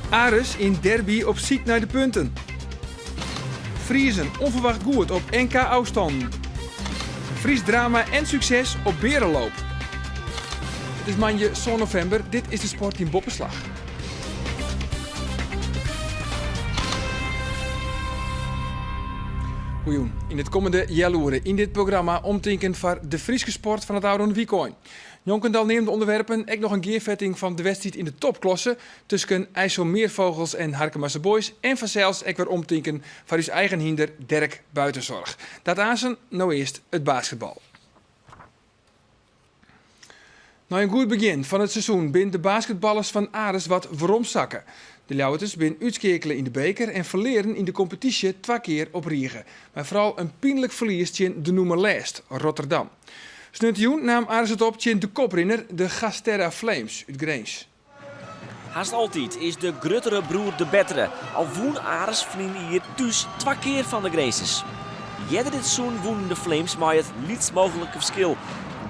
Aris yn derby op syk nei de punten. Friezen ûnferwacht goed op NK ôfstannen. Frysk drama en sukses op Beareloop. It is moandei sân novimber, dit is de Sport yn Boppeslach. Goejûn. Yn it kommende healoere yn dit programma omtinken foar de Fryske sport fan it ôfrûne wykein. Njonken de al neamde ûnderwerpen ek noch in gearfetting fan de wedstriid yn de topklasse tusken IJsselmeervogels en Harkemase Boys en fansels ek wer omtinken foar ús eigen hynder Derek Buitenzorg. Dat aansen, no earst it basketbal. Nei in goed begjin fan it seizoen binne de basketballers fan Aris wat weromsakke. De Ljouwerters binne útskeakele yn de beker en ferlearen yn de kompetysje twa kear op rige. Mar foaral in pynlik ferlies tsjin de nûmer lêst, Rotterdam. Sneontejûn naam Aris it op tsjin de koprinner, de Gasterra Flames út Grins. Hast altyd is de gruttere broer de bettere, al wûn Aris ferline jier thús twa kear fan de Grinzers. Earder dit seizoen wûnen de Flames mei it lytst mooglike ferskil.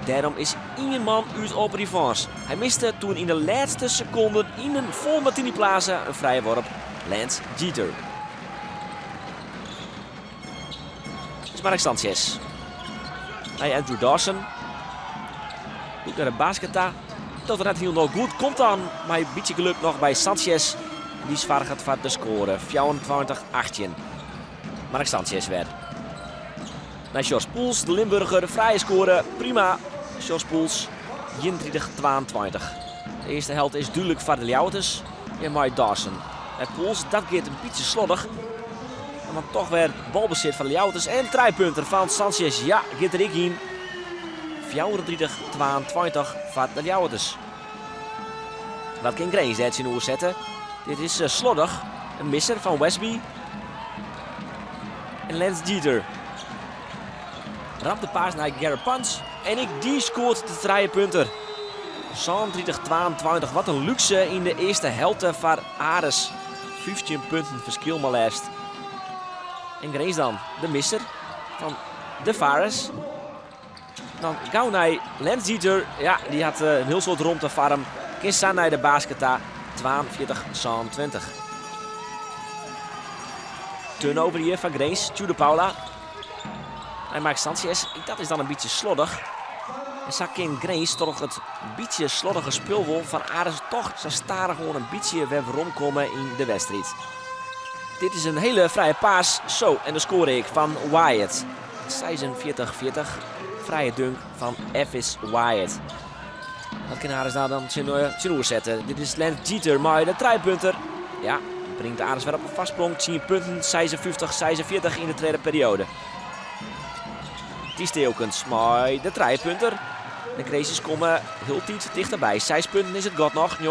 Dêrom is ien man út op revanche. Hy miste toen yn de lêste sekonden yn in fol Martini Plaza in frije worp, Lance Jeter. Is Mark Sanchez. Nei Andrew Dawson. Lûkt nei de basket ta. Docht it net hielendal goed. Komt dan mei in bytsje geluk noch by Sanchez. Dy soarget foar de skoare. 24-18. Mark Sanchez wer. Nei Sjors Poels, de Limburger. Frije skoare. Prima. Sjors Poels. 31-22. De earste helte is dúdlik foar de Ljouwerters. En mei Dawson. Nei Poels, dat giet in bytsje sloddich. En dan toch wer balbesit foar de Ljouwerters. En trijepunter fan Sanchez. Ja, giet der ek yn. 34-22 foar de Ljouwerters. Wat kin Grins dêr tsjinoer sette? Dit is eh, sloddich. In misser fan Westby. En Lance Jeter. Ramt de paas nei Garrett Punch. En ek dy skoart de trijepunter. 37-22. Wat in lúkse yn de earste helte foar Aris. 15 punten ferskil mar leafst. En Grins dan de misser fan De Fares. Dan gau nei Lance Jeter. Ja, dy hat eh, in hiel soad romte foar him. Kin sa nei de basket ta. 42-27. Turnover hjir fan Grins. Tudor Paula. Nei Mark Sanchez. Dat is dan in bytsje sloddich. En sa kin Grins troch it bytsje sloddige spul wol fan Aris toch sa stadichoan in bytsje wer weromkomme yn de wedstriid. Dit is in hiele frije paas. Zo, en de skoare ek fan Wyatt. 46-40. Frije dunk fan Evis Wyatt. Dat kin Aris daar dan tsjinoer sette. Dit is Lance Jeter mei de trijepunter. Ja, bringt Aris wer op in foarsprong. 10 punten, 56-46 yn de tredde perioade. Ties Teelkens mei de trijepunter. De Grinzers komme hieltyd tichterby. 6 punten is it gat noch, 59-53.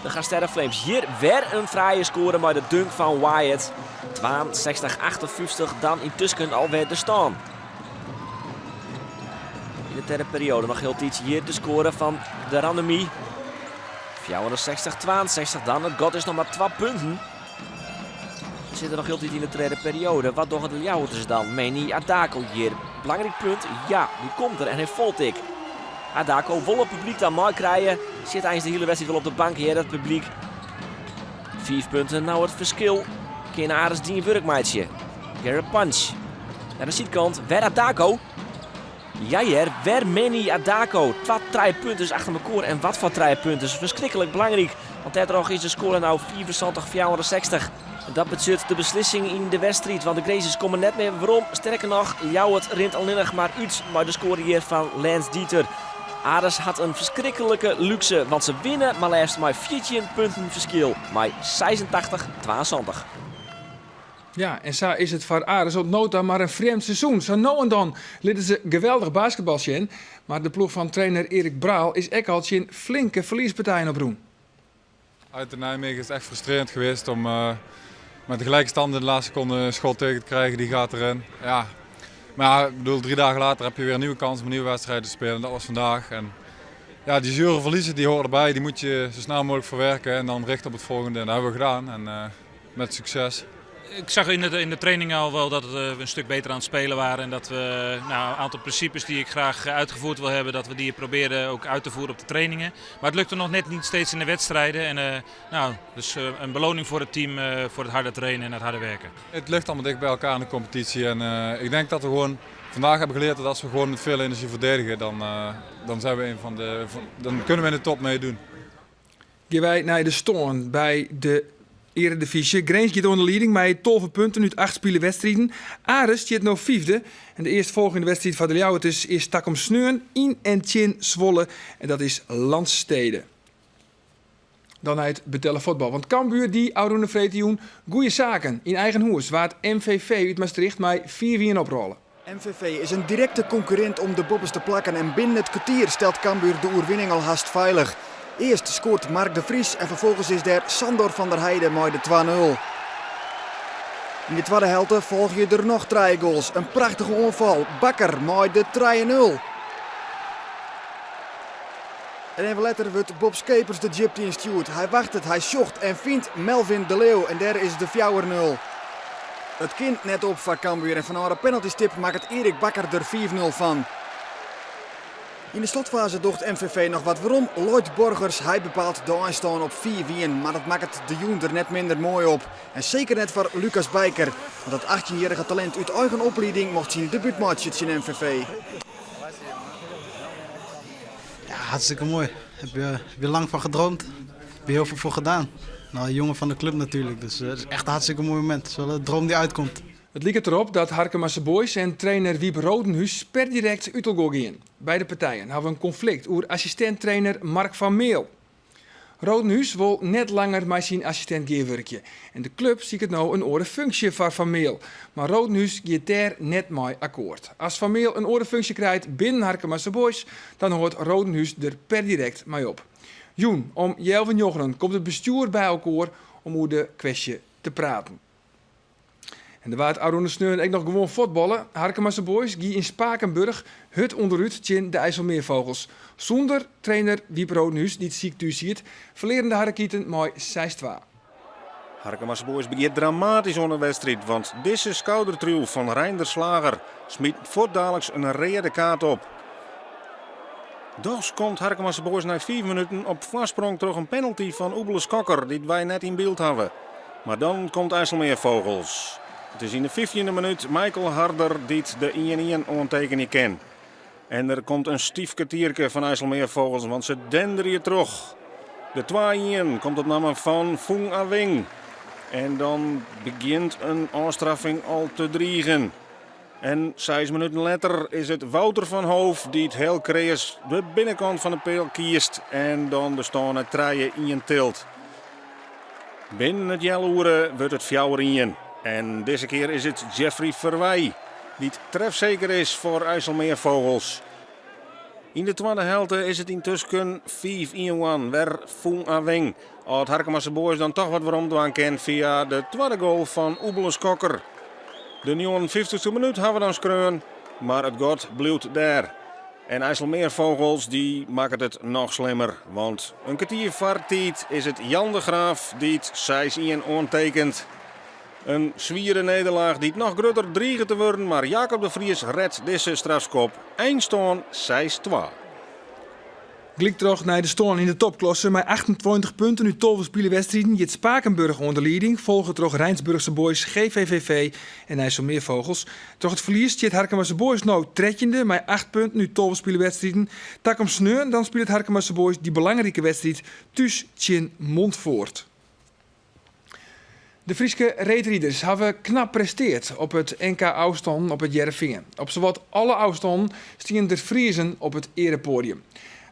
De Gasterra Flames hjir wer in frije skoare mei de dunk fan Wyatt. 62-58 dan yntusken alwer de stân. Yn de tredde perioade noch hieltyd hjir de skoare fan de Randemi. 64-62 dan. It gat is noch mar 2 punten. We sitte noch hieltyd yn de tredde perioade. Wat dogge de Ljouwerters dan? Manny Adako hjir. Belangryk punt. Ja, dy komt der en hy falt ek. Adako wol it publyk dan meikrije. Sit eins de hiele wedstriid wol op de bank hjir, dat publyk. 5 punten, nou it ferskil. Kin Aris dien wurk meitsje. Garrett Punch. Nei de sydkant, wer Adako. Ja hear, wer Manny Adako. Twa trijepunters achter mekoar en wat foar trijepunters. Ferskriklik belangryk, want dêrtroch is de skoare no 75-64. En dat betsjut de beslissing yn de wedstriid, want de Grinzers komme net mear werom. Sterker noch, Ljouwert rint allinnich mar út mei de skoare hjir fan Lance Dieter. Aris hat in ferskriklike lúkse, want se winne mar leafst mei 14 punten ferskil, mei 86-72. Ja, en sa is it foar Aris oant no ta mar in frjemd seizoen. Sa no en dan litte se geweldich basketbal sjen, mar de ploech fan trainer Erik Braal is ek al tsjin flinke ferliespartijen oprûn. Uit in Nijmegen is het echt frustrerend geweest om met de gelijke stand in de laatste seconde een schot tegen te krijgen. Die gaat erin. Ja. Maar ja, ik bedoel, 3 dagen later heb je weer een nieuwe kans om een nieuwe wedstrijd te spelen. Dat was vandaag. En ja, die zure verliezen die horen erbij. Die moet je zo snel mogelijk verwerken en dan richten op het volgende. En dat hebben we gedaan. En met succes. Ik zag in de training al wel dat we een stuk beter aan het spelen waren. En dat we nou, een aantal principes die ik graag uitgevoerd wil hebben, dat we die proberen ook uit te voeren op de trainingen. Maar het lukte nog net niet steeds in de wedstrijden. En nou, dus een beloning voor het team voor het harde trainen en het harde werken. Het ligt allemaal dicht bij elkaar in de competitie. En ik denk dat we gewoon vandaag hebben geleerd dat als we gewoon met veel energie verdedigen, dan zijn we een van de, van, dan kunnen we in de top meedoen. Gean wy nei de stân by de Eredivyzje. Grins giet oan de lieding mei 12 punten út 8 spile wedstriden. Aris stiet no fyfde. En de earstfolgjende wedstriid foar de Ljouwerters is takom sneon yn en tsjin Zwolle. En dat is Landstede. Dan nei it betelle fuotbal. Want Cambuur die ôfrûne freedtejûn goede saken. Yn eigen hûs waard MVV út Maastricht mei 4-1 oprôle. MVV is in direkte konkurrint om de boppeste plakken en binnen it kertier stelt Cambuur de oerwinning al hast feilich. Earst skoart Mark de Vries en ferfolgens is dêr Sandor van der Heide mei de 2-0. Yn de twadde helte folgje der noch trije goals. In prachtige oanfal. Bakker mei de 3-0. En even letter wurdt Bob Schepers de djipte ynstjoerd. Hy wachtet, hy sjocht en fynt Melvin de Leeuw en dêr is de 4-0. It kin net op foar Cambuur en fanôf de penaltystip makket Erik Bakker der 5-0 fan. Yn de slotfaze docht MVV noch wat werom. Lloyd Borgers, hy bepaalt de einstân op 4-1, mar dat makket de jûn der net minder moai op. En seker net foar Lucas Bijker, want dat 18-jierrige talint út eigen oplieding mocht syn debút meitsje tsjin MVV. Ja, hartstikke mooi. Heb je lang van gedroomd. Heb je heel veel voor gedaan. Nou, jongen van de club natuurlijk. Dus het is echt een hartstikke mooi moment. Het is wel een droom die uitkomt. It liket derop dat Harkemase Boys en trainer Wieb Rodenhuis per direkt út elkoar gean. Beide partijen hawwe in konflikt oer assistint-trainer Mark van Meel. Rodenhuis wol net langer mei syn assistint gearwurkje. En de klup siket no in oare funksje foar Van Meel. Mar Rodenhuis giet dêr net mei akkoart. As Van Meel in oare funksje krijt binnen Harkemase Boys, dan hâldt Rodenhuis der per direkt mei op. Jûn om healwei njoggenen komt it bestjoer by elkoar om oer de kwestje te praten. En der waard ôfrûne sneon ek noch gewoan fuotballe. Harkemase Boys gie yn Spakenburg hurd ûnderút tsjin de IJsselmeervogels. Sûnder trainer Wieb Rodenhuis, dy't siik thús siet, ferlearen de Harrekieten mei 6-2. Harkemase Boys begjint dramatysk oan de wedstriid, want dizze skoudertriuw fan Reinder Slager smyt fuortdaliks in reade kaart op. Dochs komt Harkemase Boys nei 5 minuten op foarsprong troch in penalty fan Oebele Skokker, dy't wy net yn byld hawwe. Mar dan komt IJsselmeervogels. It is yn de 15e minút Michael Harder dy't de 1-1 oantekenje kin. En der komt in stiif kertierke fan IJsselmeervogels, want se denderje troch. De 2-1 komt op namme fan Fung Awing. En dan begjint in ôfstraffing al te drigen. En 6 minuten letter is it Wouter van Hoof dy't hiel kreas de binnenkant fan de peal kiest en dan de stân nei 3-1 tilt. Binnen it healoere wurdt it 4-1. En dizze kear is it Jeffrey Verwij dy't trefseker is foar IJsselmeervogels. Yn de twadde helte is it yntusken 5-1 wer Fung Awing. As Harkemase Boys dan dochs wat werom dwaan kin fia de twadde goal fan Oebele Skokker. De 59e minút hawwe we dan skreaun, mar it gat bliuwt dêr. En IJsselmeervogels dy makket it noch slimmer, want in kertier foar tiid is it Jan de Graaf dy't 6-1 oantekenet. In swiere nederlaach dy't noch grutter driget te wurden, mar Jacob de Vries rêdt dizze strafskop. Einstân 6-2. Gelyk troch nei de stân yn de topklasse mei 28 punten út 12 spile wedstriden giet Spakenburg oan de lieding, folge troch Rijnsburgse Boys, GVVV en IJsselmeervogels. Troch it ferlies stiet Harkemase Boys no 13e mei 8 punten út 12 spile wedstriden. Takom sneon dan spilet Harkemase Boys dy belangrike wedstriid thús tsjin Montfoort. De Fryske reedriders hawwe knap prestearre op it NK ôfstannen op It Hearrenfean. Op sawat alle ôfstannen stiene der Friezen op it earepoadium.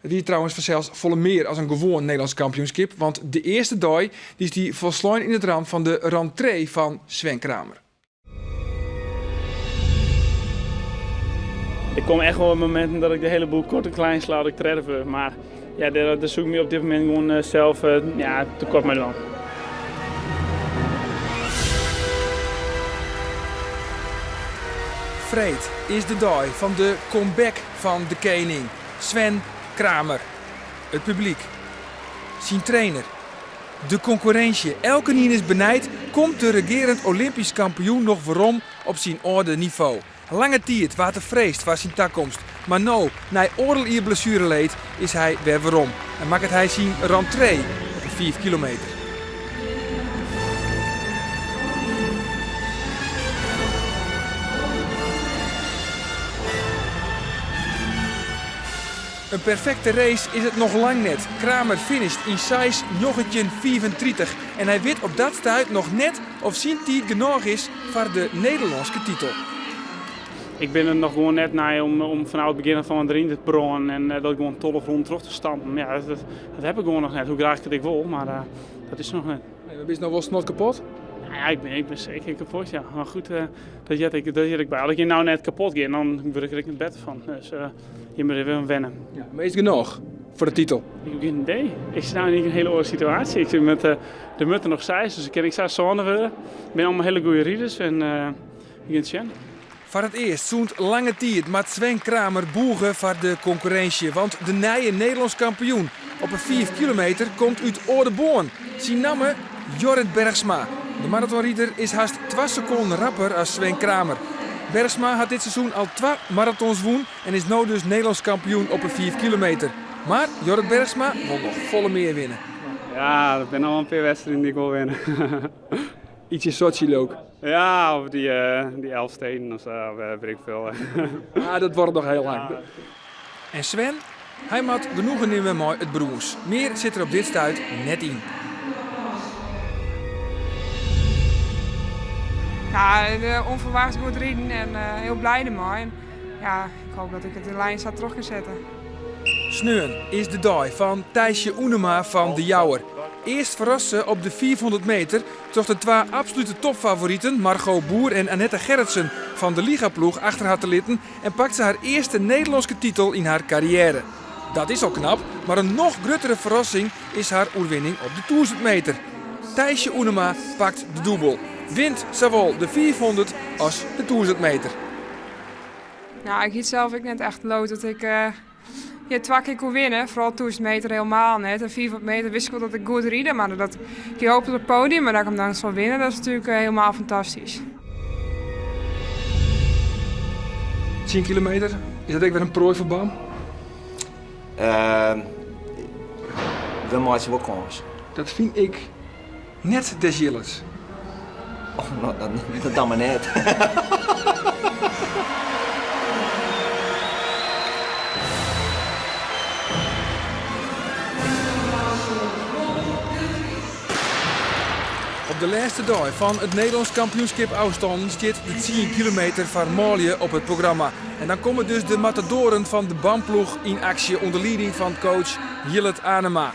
It wie trouwens fansels folle mear as in gewoan Nederlânsk kampioenskip, want de earste dei dy stie folslein yn it ramt fan de rentree fan Sven Kramer. Der komme echt wol mominten dat ik de hiele boel koart en klein sla, dat ik tredde wurd. Mar ja, dêr soe ik my op dit momint gewoan sels, ja, tekoart mei dwaan. Freed is de dei fan de comeback fan de kening, Sven Kramer. It publyk, syn trainer. De konkurrinsje. Elkenien is benijd, komt de regearend Olympysk kampioen noch werom op syn âlde nivo? Lange tiid waard der freesd foar syn takomst, mar no, nei oardel jier blessuereleed, is hy wer werom en makket hy syn rentree op de 5 kilometer. In perfekte race is it noch lang net. Kramer finisht yn 6:19,35 en hy wit op dat stuit noch net oft syn tiid genôch is foar de Nederlânske titel. Ik bin der noch gewoan net nei om fanôf it begjin af oan deryn te brânen en dat gewoan 12 ronden troch te stampen. Ja, dat heb ik gewoan noch net, hoe graach ik it ek wol, mar dat is noch net. Nee, mar bist no wol snotkapot? Nou ja, ik bin seker kapot, ja. Mar goed, dat heart ek, dat heart ek by. As ik no net kapot gean, dan wurd ik der ek net better fan. Dus je moatte even wenne. Ja, mar is it genôch foar de titel? Ik heb gjin idee. Ik sit no yn in hiele oare situaasje. Ik sit met de mutten noch seis, dus ik kin ek sa sânde wurde. It binne allegear hiele goede riders en we gean it sjen. Foar it earst sûnt lange tiid moat Sven Kramer bûge foar de konkurrinsje, want de nije Nederlânsk kampioen op 'e 5 kilometer komt út Aldeboarn. Syn namme Jorrit Bergsma. De maratonrider is hast 2 sekonden rapper as Sven Kramer. Bergsma hat dit seizoen al 2 maratons wûn en is no dus Nederlânsk kampioen op 'e 5 kilometer. Mar Jorrit Bergsma wol noch folle mear winne. Ja, der binne noch wol in pear wedstriden dy't ik wol winne. Iets yn Sotsji leau ik. Ja, of dy 11 steden of sa, of weet ik veel. Ah, dat duorret noch hiel lang. En Sven, hy moat genoegen nimme mei it brûns. Mear sit der op dit stuit net yn. Ja, onverwachts goed riden en hiel blij dermei. En ja, ik hoop dat ik it de lijn sa troch kin sette. Sneon is de dei fan Thijsje Oenema fan De Jouwer. Earst ferrast se op de 500 meter troch de twa absolute topfavoriten Margot Boer en Annette Gerritsen fan de Ligaploech achter har te litten en pakt se har earste Nederlânske titel yn har karriêre. Dat is al knap, mar in noch gruttere ferrassing is har oerwinning op de 1000 meter. Thijsje Oenema pakt de dûbel, wint sawol de 500 as de 1000 meter. Nou, ik hie sels ek net echt leaud dat ik ja, twa kear koe winne. Foaral 1000 meter helemaal net. En 500 meter wist ik wol dat ik goed ride, mar dat ik hoop op het podium, maar dat ik hem dan zal winnen, dat is natuurlijk helemaal fantastisch. 10 kilometer, is dat ek wer in proai foar BAM? We meitsje wol kâns. Dat fyn ik net des Jillets. Oh, no, dat dan mar net. Op de lêste dei fan it Nederlânsk kampioenskip ôfstannen stiet de 10 kilometer foar manlju op it programma. En dan komme dus de matadoren fan de BAM-ploech yn aksje ûnder lieding fan coach Jillert Anema.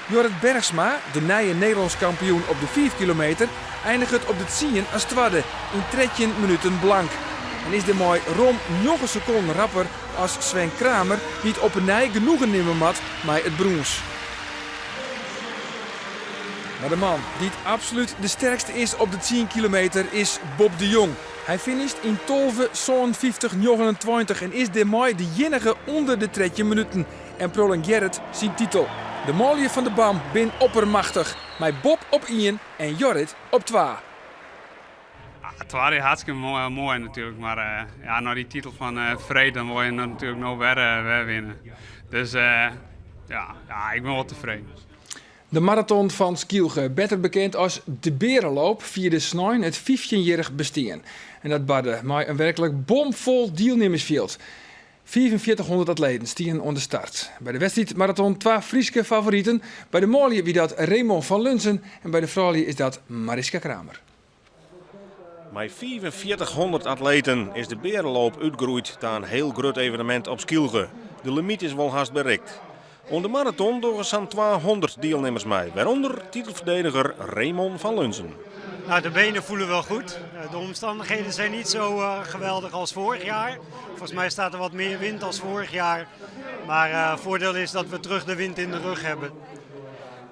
Jorrit Bergsma, de nije Nederlânsk kampioen op de 5 kilometer, einiget op de 10 as twadde yn 13 minuten blank. En is dêrmei rom 9 sekonden rapper as Sven Kramer, dy't op 'e nij genoegen nimme moat mei it brûns. Mar de man dy't absolút de sterkste is op de 10 kilometer is Bob de Jong. Hy finisht yn 12, 57, 29 en is dêrmei de iennige ûnder de 13 minuten en prolongearret syn titel. De manlju fan de BAM bin oppermachtich, mei Bob op ien en Jorrit op twa. Twadde is hartstikke moai, moai natuerlik, mar ja, nei dy titel fan freed dan wol je natuerlik no wer winne. Dus ja, ja, ik bin wol tefreden. De maraton fan Skylge, better bekend as de Berenloop, fierde snein it 15-jierrich bestean. En dat barde mei in werklik bomfol dielnimmersfjild. 4500 atleten stienen oan de start. By de wedstriidmaraton twa Fryske favoriten. By de manlju wie dat Remon van Lunzen en by de froulju is dat Mariska Kramer. Mei 4500 atleten is de Berenloop útgroeid ta in hiel grut evenemint op Skylge. De limyt is wol hast berikt. Oan de maraton dogge sa'n 200 dielnimmers mei, wêrûnder titelferdediger Remon van Lunzen. Nou, de benen voelen wel goed. De omstandigheden zijn niet zo geweldig als vorig jaar. Volgens mij staat er wat meer wind als vorig jaar. Maar voordeel is dat we terug de wind in de rug hebben.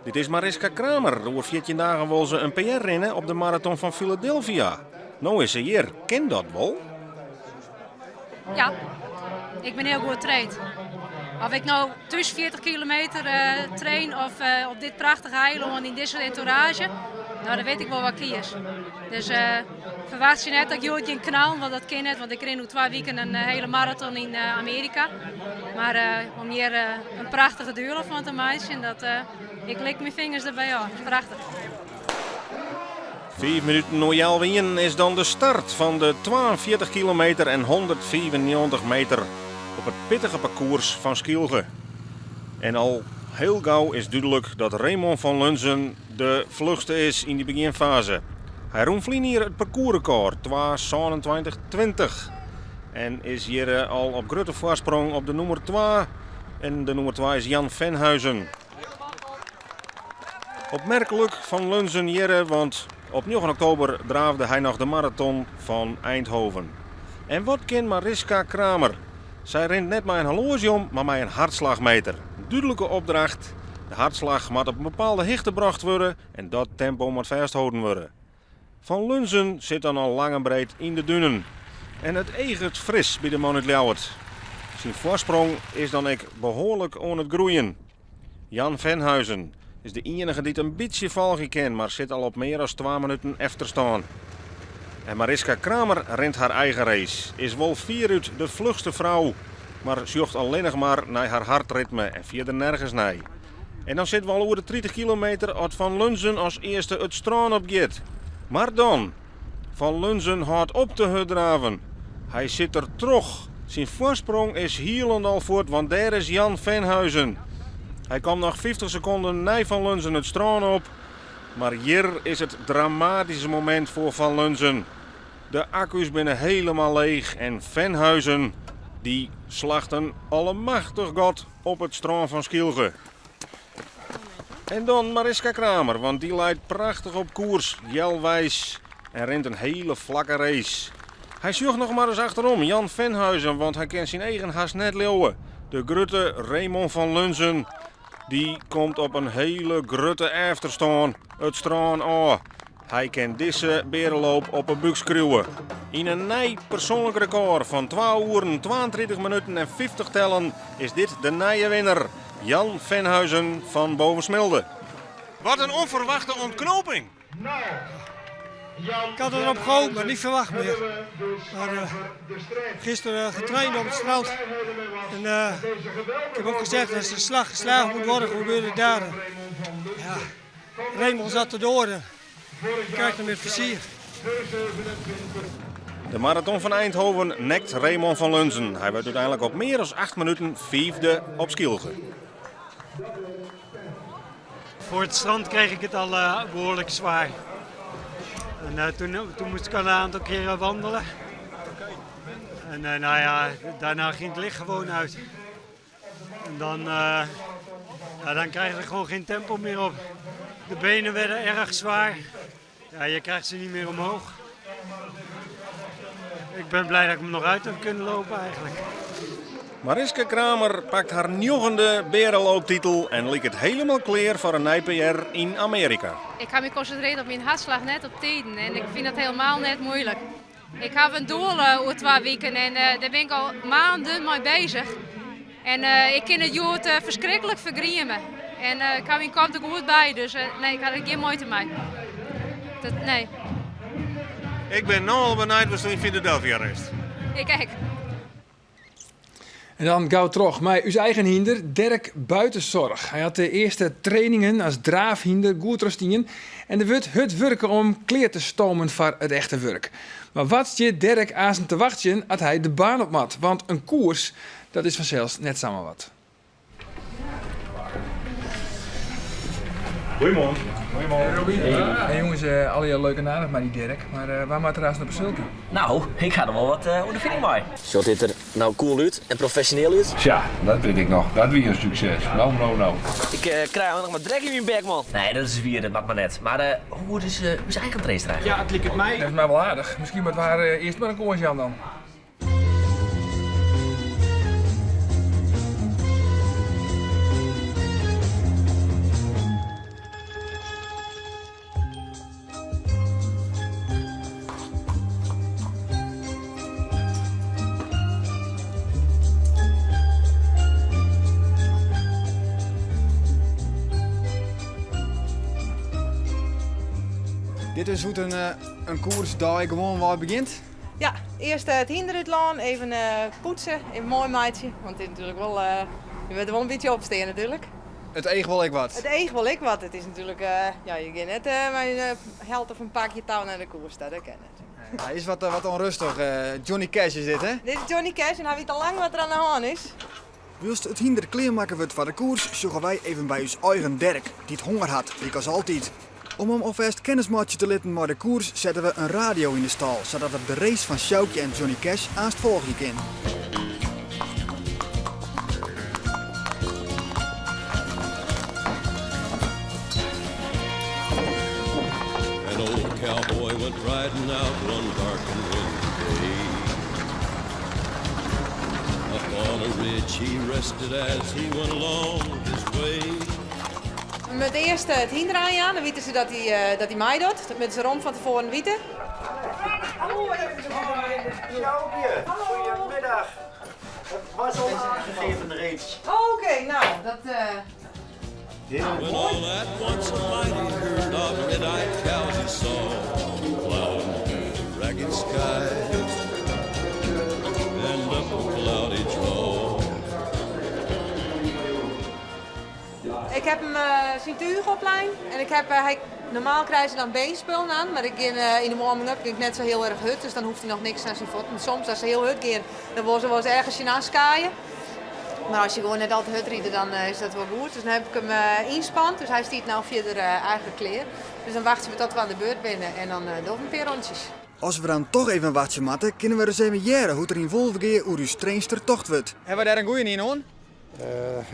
Dit is Mariska Kramer. Oer 14 dagen wol se in PR rinne op de maraton fan Philadelphia. No is se hjir. Kin dat wol? Ja, ik bin hiel goed traind. Of ik no thús 40 kilometer train of op dit prachtige eilân yn dizze entourage, no dan wit ik wol wat ik kies. Dus ferwachtsje net dat ik hjoed gean knallen, want dat kin net, want ik rin oer twa wiken in hiele maraton yn Amearika. Mar om hjir in prachtige duerloop fan te meitsjen, dat, ik lik myn fingers derby ôf. Dat is prachtich. Fiif minuten oer healwei ienen is dan de start fan de 42 kilometer en 195 meter op it pittige parkoers fan Skylge. En al hiel gau is dúdlik dat Raymond van Lunzen de fluchste is yn dy begjinfaze. Hy rûn ferline jier it parkoersrekôr, 2:27,20, en is hjir al op grutte foarsprong op de nûmer twa. En de nûmer twa is Jan Venhuizen. Opmerklik Van Lunzen hjirre, want op njoggen oktober draafde hy noch de maraton fan Eindhoven. En wat kin Mariska Kramer? Sy rint net mei in horloazje om, mar mei in hartslachmeter. Dúdlike opdracht, de hartslach moat op in bepaalde hichte brocht wurde en dat tempo moat fêstholden wurde. Van Lunzen sit dan al lang en breed yn de dunen. En it eaget fris by de man út Ljouwert. Syn foarsprong is dan ek behoarlik oan it groeien. Jan Venhuizen is de iennige dy't in bytsje folgje kin, mar sit al op mear as twa minuten efterstân. En Mariska Kramer rint har eigen race, is wol fierút de fluchste frou, mar sjocht allinnich mar nei har hartritme en fierder nergens nei. En dan sitte we al oer de 30 kilometer as Van Lunzen as earste it strân op giet. Mar dan, Van Lunzen hâldt op te hurddraven. Hy sit der troch. Syn foarsprong is hielendal fuort, want dêr is Jan Venhuizen. Hy komt noch 50 sekonden nei Van Lunzen it strân op. Mar hjir is it dramatyske momint foar Van Lunzen. De akku's binne helemaal leech en Venhuizen dy slacht in allemachtich gat op it strân fan Skylge. En dan Mariska Kramer, want dy leit prachtich op koers, healweis en rint in hiele flakke race. Hy sjocht noch mar ris achterom, Jan Venhuizen, want hy kin syn eagen hast net leauwe. De grutte Raymond van Lunzen, dy komt op in hiele grutte efterstân it strân ôf. Hy kin dizze beareloop op 'e búk skriuwe. Yn in nij persoanlik rekôr fan 2 oeren 32 minuten en 50 tellen is dit de nije winner, Jan Venhuizen fan Bovensmilde. Wat in ûnferwachte ûntknoping! Ik had erop gehoopt, maar niet verwacht meer. Maar gisteren getraind op het strand. En ik heb ook gezegd, als de slag geslagen moet worden, gebeurt het daar. Ja, Raymond zat erdoor. Ik krijg hem in het vizier. De maraton fan Eindhoven nekt Raymond van Lunzen. Hy wurdt úteinlik op mear as 8 minuten fiifde op Skylge. Voor het strand kreeg ik het al behoorlijk zwaar. En toen moest ik al een aantal keren wandelen. En nou ja, daarna ging het licht gewoon uit. En dan, ja, dan krijg je er gewoon geen tempo meer op. De benen werden erg zwaar. Ja, je krijgt ze niet meer omhoog. Ik ben blij dat ik hem nog uit heb kunnen lopen eigenlijk. Mariska Kramer pakt har njoggende bearelooptitel en liket hielendal klear foar in nij PR yn Amearika. Ik ha my konsintrearre op myn hartslach, net op tiden. En ik fyn dat hielendal net muoilik. Ik ha in doel oer twa wiken en dêr bin ik al maanden mei beuzich. En ik kin it hjoed ferskriklik fergrieme. En ik ha myn kop der goed by, dus nee, ik ha der gjin muoite mei. Dat, nee. Ik bin no al benijd watsto yn Philadelphia rinst. Ik ek. En dan gau troch mei ús eigen hynder, Dirk Buitenzorg. Hy hat de earste trainingen as draafhynder goed trochstien en der wurdt hurd wurke om klear te stomen foar it echte wurk. Mar wat stiet Dirk aansten te wachtsjen as hy de baan op moat? Want in koers, dat is fansels net samar wat. Goeiemoarn. Goeiemoarn. Hey jonges, allegear leuk en aardich mei dy Dirk, mar wa moat der aanst op 'e sulky? No, ik ha der wol wat ûnderfining mei. Sjocht dit der no cool út en profesjoneel út? Tsja, dat wit ik noch. Dat wie in sukses. No, no, no. Ik krij allinnich mar drek yn myn bek, man. Nee, dat is wier, dat moat mar net. Mar hoe goed is ús eigen trainster eigentlik? Ja, it liket my. Neffens my wol aardich. Miskien moatte we har earst mar in kâns jaan dan. Dit is hoe't in, in koersdei gewoanwei begjint. Ja, earst it hynder út lân, even poetse, even moai meitsje. Want it is natuerlik wol, je moatte wol in bytsje opstean natuerlik. It each wol ek wat. It each wol ek wat. It is natuerlik, ja, je gean net mei in helte fan in pakje tou nei de koers ta, dat kin net. Hy is wat, wat ûnrêstich. Johnny Cash is dit, hè? Dit is Johnny Cash en hy wit al lang wat der oan de hân is. Wylst it hynder klearmakke wurdt foar de koers, sjogge wy even by ús eigen Derk, dy't honger hat, lykas altyd. Om him alfêst kennis meitsje te litten mei de koers, sette we in radio yn de stâl, sadat er de race fan Sjoukje en Johnny Cash aanst folgje kin. An old cowboy went riding out one dark and windy day. Up on a ridge he rested as he went along his way. We moatte earst it hynder oanjaan, dan witte se dat hy, dat hy meidocht. Dat moatte se rom fan tefoaren witte. Sjoukje, goedemiddag. Het was al aangegeven reeds. Oké, nou, dat. When all at once a mighty herd of red-eyed cows he saw plowing through the ragged skies and up a cloudy draw. Ik ha him syn túch oplein en ik ha, hy, normaal krije se dan beenspullen oan, mar ik gean yn de warming-up gean ik net sa hiel erch hurd, dus dan hoecht hy noch niks oan syn fuotten. Soms as se hiel hurd gean, dan wol se wolris ergens tsjinoan skaaie. Mar as je gewoan net al te hurd ride, dan is dat wol goed. Dus dan ha ik him ynspand, dus hy stiet no fierder eigentlik klear. Dus dan wachtsje we tot we oan de beurt binne en dan dogge we in pear rûntsjes. As we dan toch even wachtsje moatte, kinne we ris even hearre hoe't der yn Wolvegea oer ús trainster tocht wurdt. Hawwe we dêr in goeie yn oan?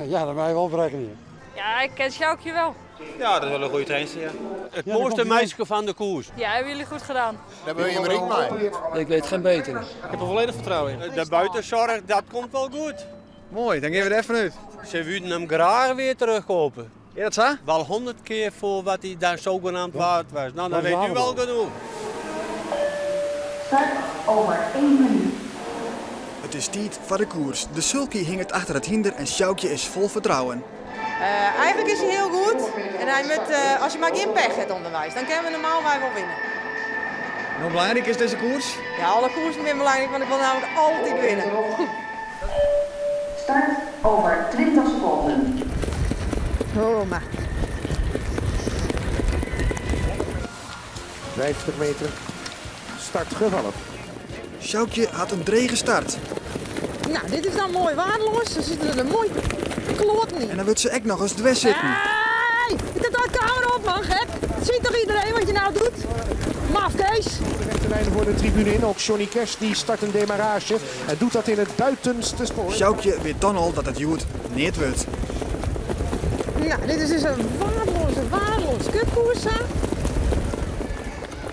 Ja, dat mei je wol berekkenje. Ja, ik ken Sjoukje wel. Ja, dat is wel een goede trainster, ja. Het mooiste meisje van de koers. Ja, hebben jullie goed gedaan. Daar ben je rijk mee. Ik weet geen betere. Ik heb er volledig vertrouwen in. De buitenzorg, dat komt wel goed. Mooi, dan gaan we er even uit. Ze willen hem graag weer terugkopen. Ja, dat zo? Wel 100 keer voor wat hij daar zogenaamd waard was. Nou, dan weet u wel genoeg. Start over 1 minuut. It is tiid foar de koers. De sulky hinget achter it hynder en Sjoukje is fol fertrouwen. Eigentlik is hy hiel goed en hy moat, as hy mar gjin pech hat ûnderweis, dan kinne we normaalwei wol winne. En hoe belangryk is dizze koers? Ja, alle koersen binne belangryk, want ik wol namelijk altyd winne. Start over 20 seconden. Oh, maar. 50 meter. Start gevallen. Sjoukje hat in drege start. Nou, dit is dan moai waardeloas. Dan sitte der moai kloaten yn. En dan wurdt se ek noch ris dwers sitten. Hey, zet de camera op, man, gek. Dat ziet toch iedereen wat je nou doet? Mafkees. De rechte lijnen voor de tribune in. Ook Johnny Cash die start een demarrage. En doet dat in het buitenste spoor. Sjoukje wit dan al dat it hjoed neat wurdt. Nou, dit is dus in waardeloaze, waardeloaze kutkoers, hè?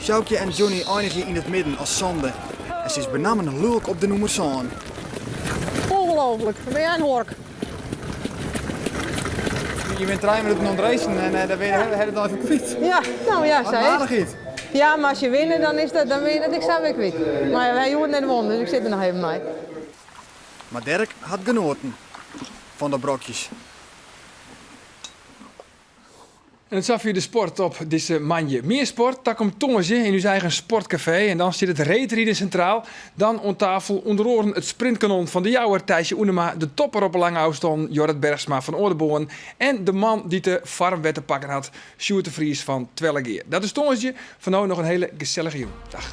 Sjoukje en Johnny einigje yn it midden as sânde. En se is benammen lulk op de nûmer sân. Ongelooflijk, dan ben jij een hork. Je bent 3 minuten oan it racen en dan ben je de hiele dei even kwyt. Ja, nou ja, Wat zei ik. aardichheid. Ja, mar as je winne, dan, is dat, dan bin je dat ik sa wer kwyt. Mar wy hjoed net wûn, dus ik sit der noch even mei. Mar Derk hat genoaten fan de brokjes. En tot safier de sport op dizze moandei. Mear sport, takom tongersdei yn ús eigen sportkafee. En dan stiet it reedriden sintraal. Dan oan tafel ûnder oaren it sprintkanon fan De Jouwer, Thijsje Oenema, de topper op 'e lange ôfstân, Jorrit Bergsma fan Oarderboarn en de man dy't de foarm wer te pakken hat, Sjoerd de Vries fan Twellegea. Dat is tongersdei. Foar no noch in hiele gesellige jûn. Dag.